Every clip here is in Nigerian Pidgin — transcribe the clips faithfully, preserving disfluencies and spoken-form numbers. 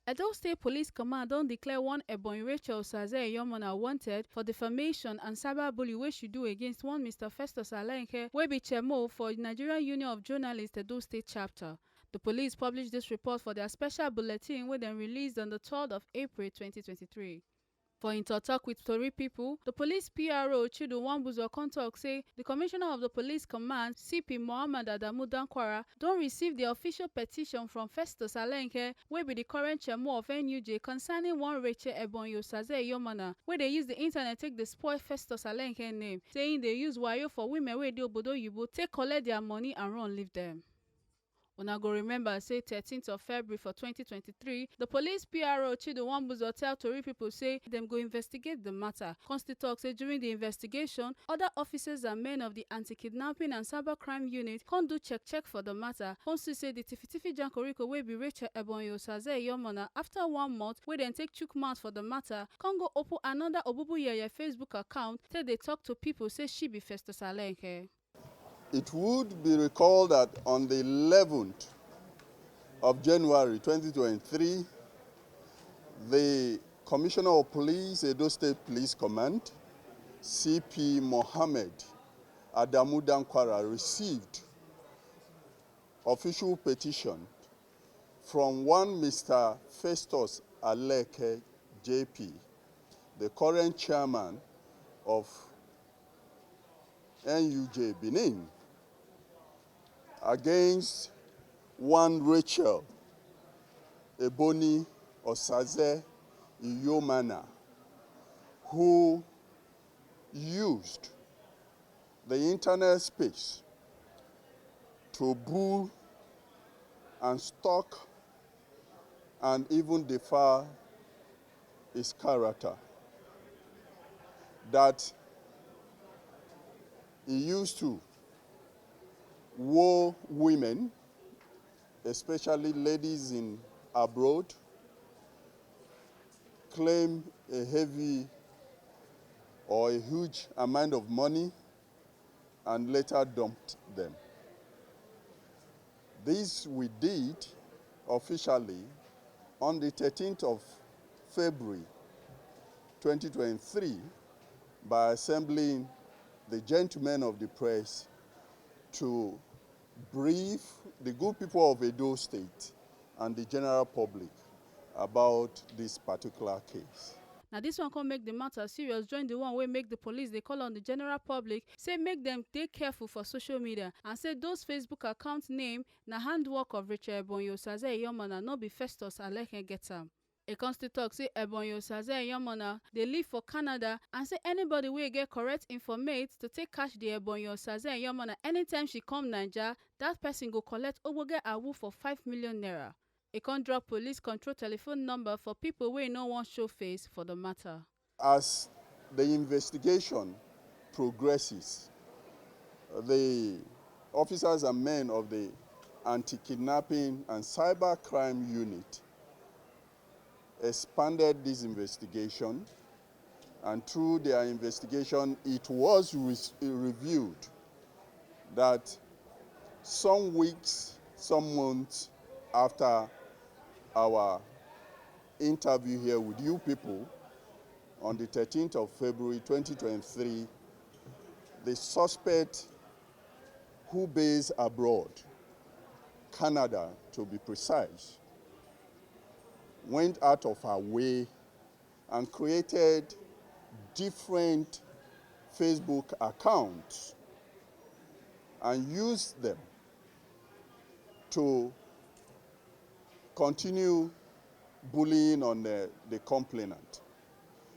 Edo State Police Command don declare one Ebonyi Rachel Osaze Iyomona wanted for defamation and cyberbully wey she do against one Mister Festus Alenke wey be chairmo for Nigerian Union of Journalists Edo State Chapter. The police publish this report for their special bulletin wey dem release on the third of April twenty twenty-three. For im tok-tok wit tori pipo, di police P R O Chidu Nwambuzo come tok say di commissioner of di police command, C P Mohammed Adamu Dankwara, don receive di official petition from Festus Alenke, wey be di current chairmo of N U J, concerning one Rachel Ebonyi Osaze Iyomona wey dey use di internet take dey spoil Festus Alenke name, say im dey use wayo for women wey dey obodo oyibo take collect dia money and run leave dem. Una go remember say thirteenth of February for twenty twenty-three, the police P R O Chido Nwambuzo tell tori pipo say dem go investigate the matter. Come still tok say during the investigation, other officers and men of the Anti-Kidnapping and Cybercrime Unit come do check check for the matter. Come see say the Tiffy Tiffy Jankoriko wey be Rachel Ebonyi Osaze Iyomona, after one month wey dem take chook mouth for the matter, come go open another Obubu Yeye Facebook account take dey talk to people say she be Festus Alenke. It would be recalled that on the eleventh of January twenty twenty-three, the Commissioner of Police, Edo State Police Command, C P Mohammed Adamu Dankwara, received official petition from one Mister Festus Aleke J P, the current chairman of N U J Benin, against one Rachel Ebonyi Osaze Iyomona, who used the internet space to bull and stalk and even defile his character. That he used to woo women, especially ladies in abroad, claim a heavy or a huge amount of money, and later dumped them. This we did officially on the thirteenth of February twenty twenty-three by assembling the gentlemen of the press to brief the good people of Edo State and the general public about this particular case. Na dis one come make di mata serious join di one wey make di police dey call on di general public say make dem dey careful for social media and say those Facebook account name na handwork of Rachel Ebonyi Osaze Iyomona, no be Festus Aleke get am. E come still tok say Ebonyi Osaze Iyomona dey live for Canada and say anybody wey get correct informate to take catch di Ebonyi Osaze Iyomona anytime she come Naija, dat pesin go collect ogbonge awoof of five million naira. E come drop police control telephone number for pipo wey no wan show face for di mata. As the investigation progresses, the officers and men of the Anti-Kidnapping and Cybercrime Unit expanded this investigation, and through their investigation, it was re- revealed that some weeks, some months after our interview here with you people on the thirteenth of February twenty twenty-three, the suspect, who based abroad, Canada to be precise, went out of her way and created different Facebook accounts and used them to continue bullying on the, the complainant.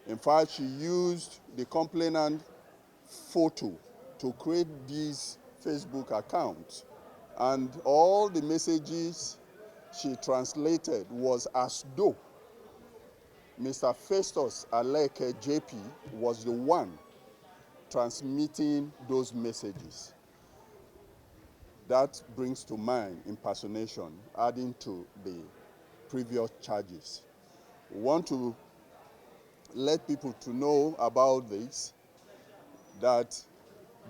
In fact, she used the complainant photo to create this Facebook account, and all the messages she translated was as though Mister Festus Aleke J P was the one transmitting those messages. That brings to mind impersonation, adding to the previous charges. We want to let people to know about this, that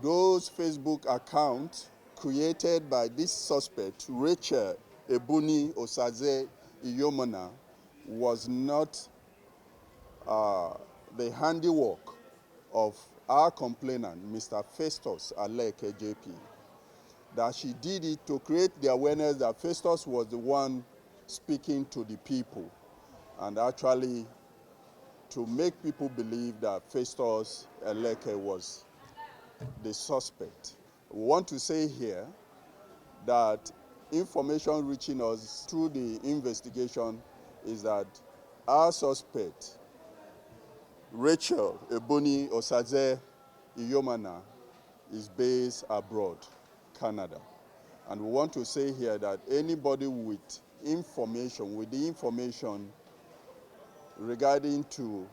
those Facebook accounts created by this suspect, Rachel Ebonyi Osaze Iyomona, was not uh, the handiwork of our complainant, Mister Festus Aleke J P, that she did it to create the awareness that Festus was the one speaking to the people, and actually to make people believe that Festus Aleke was the suspect. We want to say here that information reaching us through the investigation is that our suspect, Rachel Ebony Osaze Iyomana, is based abroad, Canada. And we want to say here that anybody with information, with the information regarding to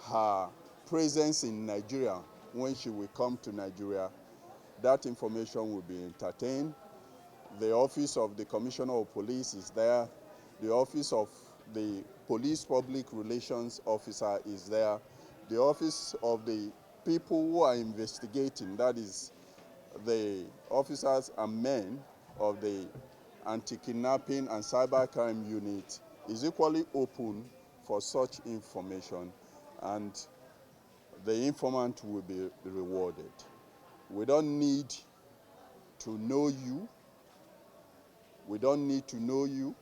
her presence in Nigeria when she will come to Nigeria, that information will be entertained. The office of the Commissioner of Police is there. The office of the Police Public Relations Officer is there. The office of the people who are investigating, that is the officers and men of the Anti-Kidnapping and Cybercrime Unit, is equally open for such information, and the informant will be rewarded. We don't need to know you. We don't need to know you.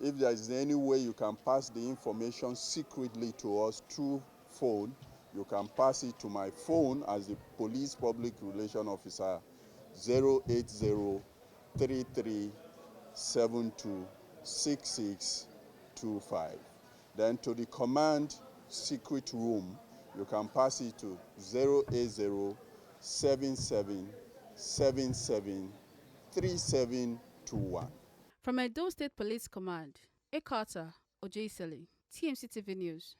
If there is any way you can pass the information secretly to us through phone, you can pass it to my phone as the Police Public Relation Officer, zero eight zero three three seven two six six two five. Then to the command secret room, you can pass it to zero eight zero seven seven seven seven three seven two one. From Edo State Police Command, Ekata Ojeisele, T M C T V News.